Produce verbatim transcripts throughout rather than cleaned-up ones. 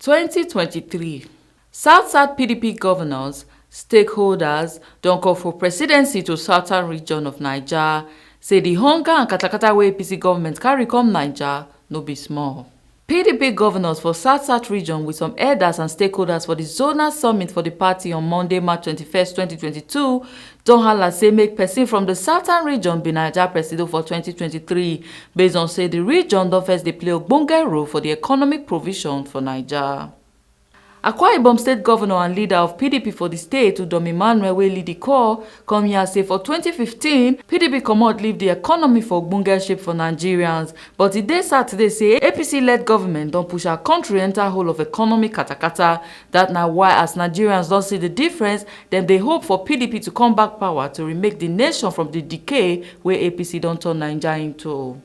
twenty twenty-three. South South P D P governors, stakeholders don call for presidency to southern region of Naija, say the hunger and katakata wey A P C government carry come Naija no be small. P D P governors for South South region with some elders and stakeholders for the zonal summit for the party on Monday, March twenty-first, twenty twenty-two, don hala say make person from the southern region be Naija presido for twenty twenty-three, based on say the region don first dey play ogbonge role for the economic provision for Naija. Akwa Ibom State Governor and leader of P D P for the state, Udom Emmanuel, wey lead the call, come here say for twenty fifteen, P D P comot leave the economy for ogbonge shape for Nigerians. But e dey sad today say A P C-led government don push our country enter hole of economic katakata. That na why, as Nigerians don see the difference, dem dey hope for P D P to come back power to remake the nation from the decay wey A P C don turn Naija into.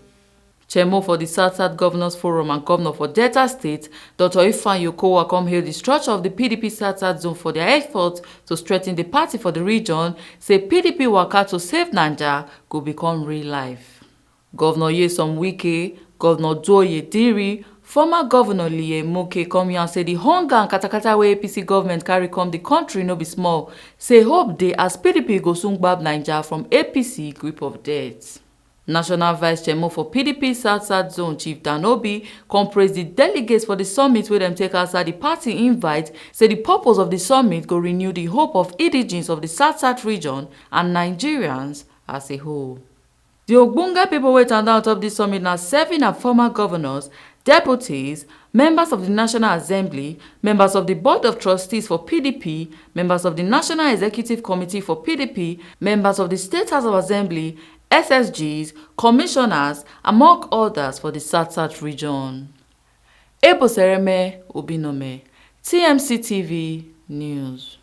Chairmo for the South South Governors Forum and governor for Delta State, Doctor Ifeanyi Okowa, come hail the structure of the P D P South South Zone for their effort to strengthen the party for the region, say P D P waka to save Naija go become real life. Governor Nyesom Wike, Governor Duo Oyediri, former Governor Lee Moke come here and say the hunger and katakata wey A P C government carry come the country no be small. Say hope dey as P D P go soon gbab Naija from A P C grip of death. National Vice Chairman for P D P South South Zone, Chief Dan Obi, come praise the delegates for the summit wey dem take outside the party invite, say the purpose of the summit go renew the hope of indigenes of the South South region and Nigerians as a whole. The ogbonge people wey tanda on top this summit na serving and former governors, deputies, members of the National Assembly, members of the Board of Trustees for P D P, members of the National Executive Committee for P D P, members of the State House of Assembly, S S Gs, commissioners, among others for the South South region. Ebo Sereme Obinome, T M C T V News.